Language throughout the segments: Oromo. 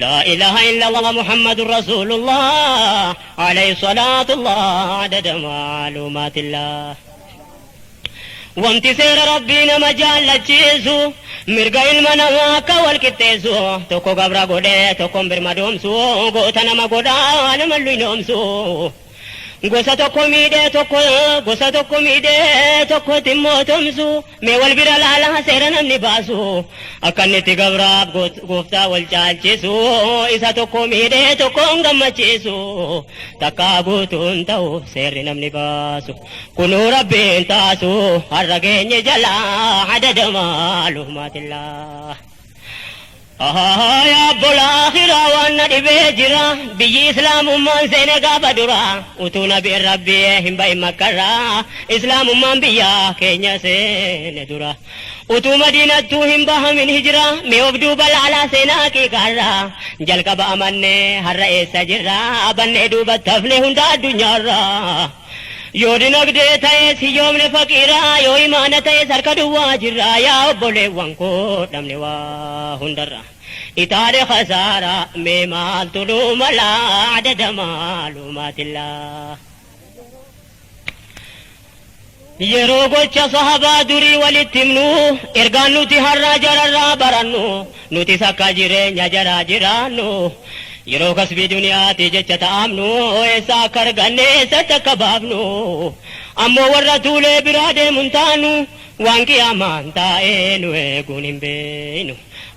Laa ilaaha illallah Muhammadur Rasuulullah alayhi salaatullah adada maaluumaatillah. Wanti seera Rabbii nama jaallachiisu mirga ilma namaa akka wal qixxeessu tokko gabra godhee tokkon birmadoomsu goota nama godhaa nama luynoomsu. Gosa tokko miidhee tokko gosa tokko miidhee tokkotti immoo tumsu mee wal bira laalaa seera namni baasu akka inni itti gabraaf gooftaa wal caalchisu isa tokko miidhee tokkoon gammachiisu takkaa guutuun ta'u seerri namni baasu kunuu rabbiin taasu har'a geenye jalaa adada maalumaatillaa. Ahaa yaa obbola akhiraa waan na dhibee jira biyyi islaamummaan seene gaafa dura utuu nabiin rabbii hin bahin makkarraa islaamummaan biyya keenya seene dura utuu madiinattuu hin bahamin hijira mee of duuba laalaa seenaa haqiiqaarraa jalqaba amannee har'a eessa jirra bannee duubatti hafne hunda addunyaarraa. Yoo dinagdee ta'es hiyyoomne faqiira, yoo imaana ta'es harka duwwaa jirra. Yaa obboleewwan koo dhabne waa hundarra. Itaale khasaara mee maaltu nu mala adada maalumaatillaa. Yeroo gocha sahabaa durii walitti himnu, ergaan nuti har'aa jararraa barannu, nutis akka jireenya jaraa jiraannu, yeroo kasbii duniyaati jecha ta'amnu, eessa akka arganne eessatti akka baafnu, ammoo warra tuulee biraa deemu hin taanu, waan qiyaamaan taa'ee nu eeguun hin beeynu.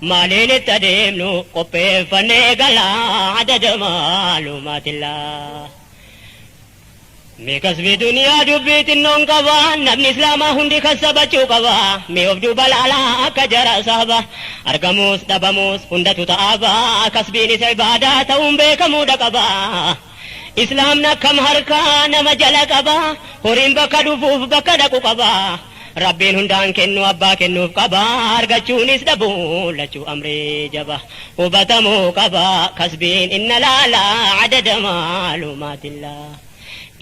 Maaliin itti adeemnu qopheeffannee galaa adada maalumaatillaa. Mee kasbii duniyaa dubbii xinnoon qaba namni islaamaa hundi kassabachuu qaba mee of duuba laalaa akka jara sahaba argamuus dhabamuus hundatu ta'aaba kasbiin isa ibaadaa ta'uun beekamuudha qaba islaamni akkam harkaa nama jala qaba horiin bakka dhufuuf bakka dhaqu qaba Rabbiin hundaan kennu abbaa kennuuf qaba argachuunis dhabuun lachuu amrii jaba hubatamuu qaba kasbiin inna laala adada maalumaatillaa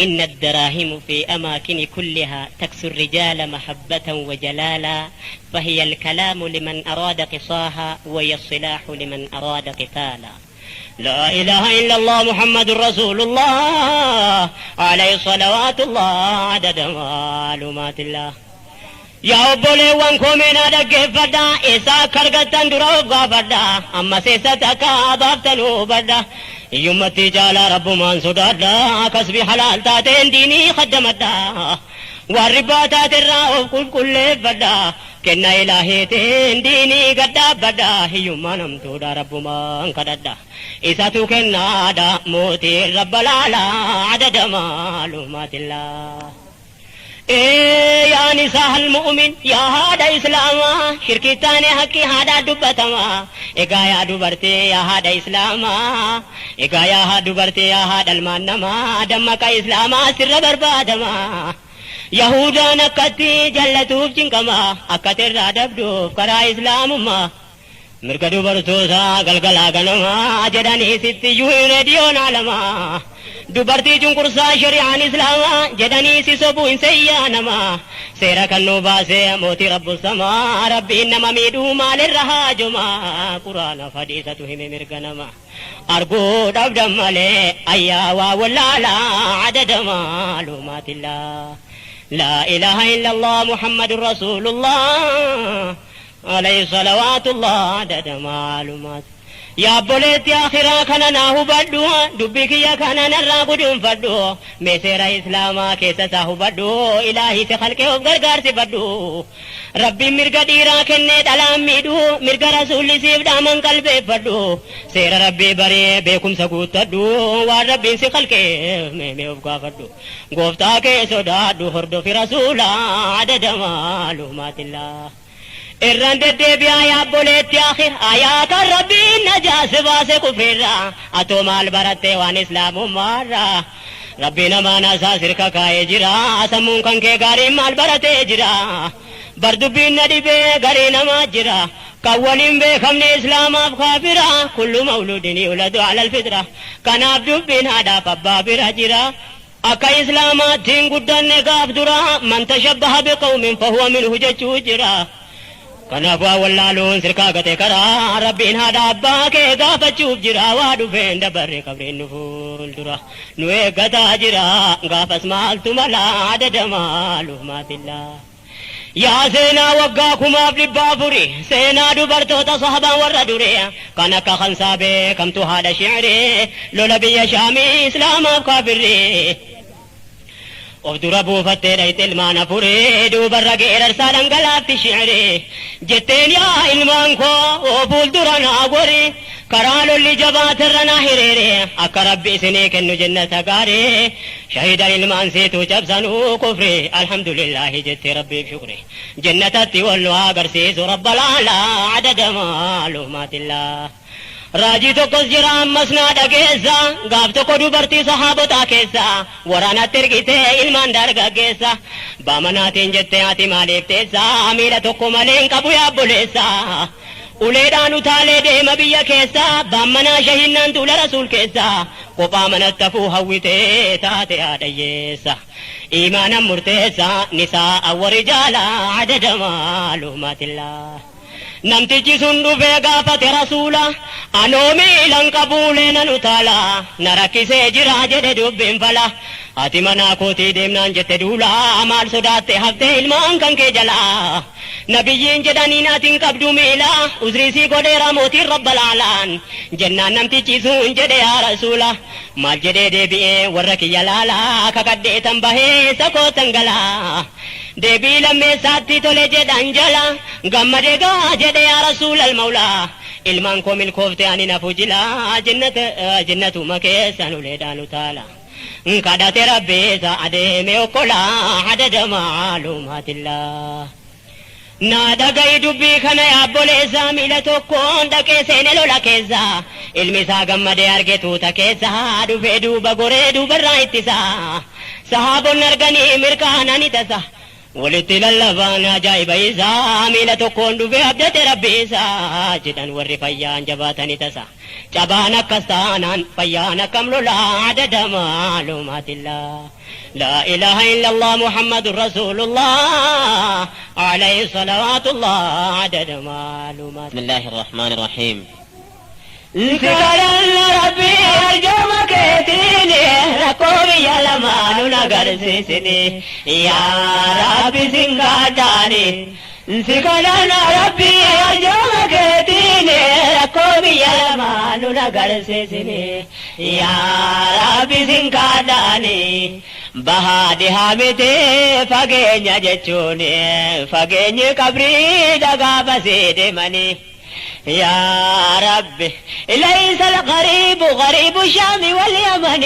إن الدراهم في أماكن كلها تكسو الرجال محبة وجلالا فهي الكلام لمن أراد قصاها وهي الصلاح لمن أراد قتالا لا إله إلا الله محمد رسول الله عليه صلوات الله عدد معلومات الله Yaa obboleewwan koo mee naa dhaggeeffadhaa eessaa akka argattan dura of gaafadhaa ammas eessatti akka baaftan hubadhaa hiyyummattii caalaa rabbumaan sodaadhaa kasbii halaal taateen diinii khaddamadhaa waan ribbaa taaterraa of qulqulleeffadhaa Kenna ilaahiitiin diinii gad dhaabbadha hiyyummaan hamtuudha rabbumaan kadhadha isatu kennaadha mootiin rabba laala adada maalumaatillaa. Ee yaa nisaahal mu'min yaa haadha islaamaa shirkittaane haqqi haadhaa dubbatama egaa yaa dubartii yaa haadha islaamaa egaa yaa haa dubartii yaa haadha ilmaan namaa dammaqa islaamaa sirra barbaadama. Yahuudaan akkatti jallatuuf cinqama, akkati irraa dabduuf karaa Islaamummaa. Mirga dubartootaa galgalaa ganamaa jedhanii sitti iyyuu reediyoon aalamaa. Dubartii cunqursaa shari'aan Islaamaa jedhanii si sobuu hin seeyyaa namaa. Seera kan nuu baase mootii Rabbus samaa Rabbiin nama miidhuu maalirra haajomaa. Quraanaaf hadiisatu hime mirga namaa. Arguu dhabdan malee ayyaa waa wallaalaa adada maalumaatillaa. Laa ilaaha illallah Muhammadun Rasuulullah alayhi salawaatullah adada maalumaat. Yaa obboleetti akhiraa kana naa hubadhu dubbii kiyya kana narraa guduunfadhu mee seera islaamaa keessa isaa hubadhu ilaahii si khalqee of gargaarsifadhu. Rabbiin mirga dhiiraa kennee dhalaan miidhu mirga rasuulli siif dhaaman qalbeeffadhu seera rabbii barii beekumsa guuttadhu waan rabbiin si khalqeef mee mee of gaafadhu gooftaa kee sodaadhu hordofi rasuula adada maalumaatillaa irran deddeebi'aa yaa obboleetti akhir ayaa kan rabbiin najaa si baase kufriirraa atoo maal barattee waan islaamummaarraa Rabbiin amaanaa isaa sirka kaa'ee jira sammuun kan kee gaariin maal baratee jira bar dubbiin na dhibee garii namaa jira kan waliin beekamne islaamaaf kaafira kullu mawluudin yuladu alal fitra kanaaf dubbiin haadhaaf abbaa bira jira akka islaamaatti hin guddanne gaaf dura man tashabbaha biqawmin fahuwa minhu jechuu jira. Kanaaf waa wallaaluun sirkaa gate karaa Rabbiin haadha abbaa kee gaafachuuf jira waa dhufeen dabarre qabriin nu fuuldura nu eeggataa jira gaafas maaltu mala adada maalumaatillaa. Yaa seenaa waggaa kumaaf dhibba afuri seenaa dubartoota sahabaan warra dure kan akka kansaa beekamtu haadha shi'rii lola biyya shaamii islaamaaf kaafirri. Of dura buufattee dhayxe ilmaan afurii duubarra geerarsaa dhangalaafti shi'rii jetteen yaa ilmaan koo fuuldura naa gori karaa lolli jabaaterra naa hiriiri akka rabbi isinii kennu jennata gaarii shahidan ilmaan siituu cabsanuu kufri alhamdulillaahi jettee rabbiif shukri jennatatti wal nu agarsiisu rabbalaalaa adada maalumaatillaa. Raajii tokkos jira ammas naa dhageessa gaaf tokko dubartii sahaabotaa keessa waraanatti ergitee ilmaan dargaggeessa baamanaatiin jettee ati maaliif teessa miila tokko malee hin qabu yaabboleessa uleedhaan utaalee deema biyya keessa baammanaa shahinnaan tuula rasuul keessa kophaa manatti hafuu hawwitee taate haadhayyeessa iimaanan murteessa nisaa warijaala adada maalumaatillaa. Namtichi sun dhufee gaafate rasuula anoo miilan qabuulee nan utaala na rakkisee jira jedhe dubbiin fala ati manaa kootii deemnaan jette duula maal sodaatte haftee ilmaan kan kee jalaa nabiyyiin jedhaniin ati hin qabdu miila uzrii sii godheera mootiin rabbalaalaan jennaan namtichi sun jedhe yaa rasuula maal jedhee deebi'ee warra kiyya laalaa kakadhee tan bahee sakootan galaa deebii lammeessaatti tole jedhan jala gammadee gaa jedhe yaa rasuul almaulaa ilmaan koo milkoofte ani nafu jila jennata jennatuma keessan uleedhaan utaala kadhate rabbiisa adeeme okkolaa adada maalumaatillaa. Naa dhaga'i dubbii kana yaabboleessa miila tokkoon dhaqee seene lola keessa ilmi isaa gammadee arge tuuta keessa dhufee duuba goree duubarraa ittisa sahaabonni arganii mirkaanani tasa walitti lallabaan ajaa'iba isaa miila tokkoon dhufee abdate rabbi isaa jedhan warri fayyaan jabaatani tasa cabaan akkas taanaan fayyaan akkam lolaa adada maalumaatillaa. لا إله إلا الله محمد رسول الله عليه صلوات الله عدد معلومات. بسم الله الرحمن الرحيم. سكرن ربي أرجو كيتيني ركوبي يا لمان نغرسيسني يا ربي سنغاداني سكرن ربي أرجو كيتيني ركوبي يا لمان نغرسيسني يا ربي سنغاداني bahaa dhihaa miti fageenya jechuun fageenyi qabrii dhagaa basee deemanii. يا ربي ليس الغريب غريب الشام واليمن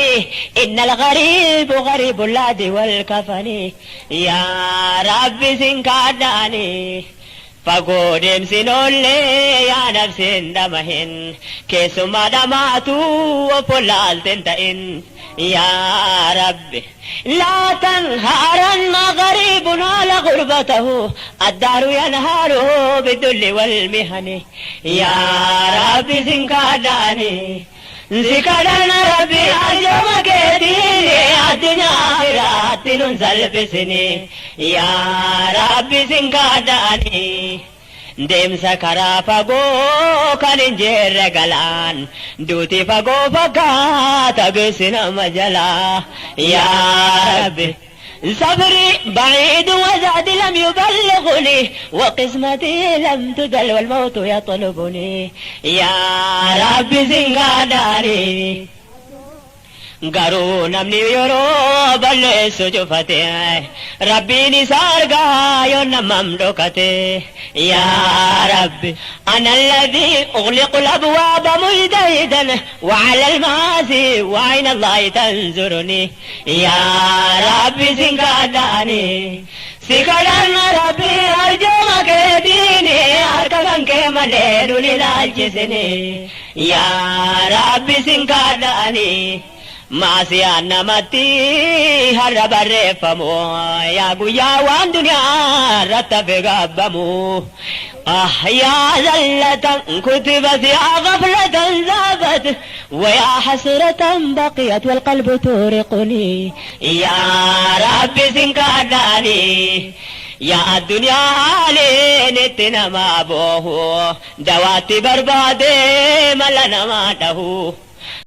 إن الغريب غريب اللاد والكفن يا ربي سنكاداني fagoo deemsin oollee yaa nafsin dhamahin keessumaa dhamaatu obbo laalten ta'in يا ربي لا تنهارن غريب على غربته الدار ينهار بالذل والمهن يا ربي سنكاداني سكرنا ربي أرجو كيتيني الدنيا آخرات سلبسني يا ربي سنكاداني deemsa karaa fagoo kan hin jirre galaan duuti fagoo fakkaata geessi nama jalaa yaa rabbi صبري بعيد وزادي لم يبلغني وقسمتي لم تدل والموت يطلبني يا ربي سنغاداري garuu namni yeroo balleessu cufate rabbiin isa argaa yoo namam dhokate yaa rabbi ana alladhi ughliqu al-abwaaba mujtahidan wa ala al-maasi wa ayna allahi tanzuruni yaa rabbi sin kadhaani si kadhanna rabbi arjuma keetiini harka kan kee malee nun ilaalchisini yaa rabbi sin kadhaani maasiyaan namatti har'a barreeffamu yaa guyyaa waan duniyaa irratti hafe gaabbamu. آه يا زلة كتبت يا غفلة ذابت ويا حسرة بقيت والقلب تورقني يا ربي سنكاداني يا الدنيا علي Itti namaa boohu, dawaatti barbaade mala namaa dhahu.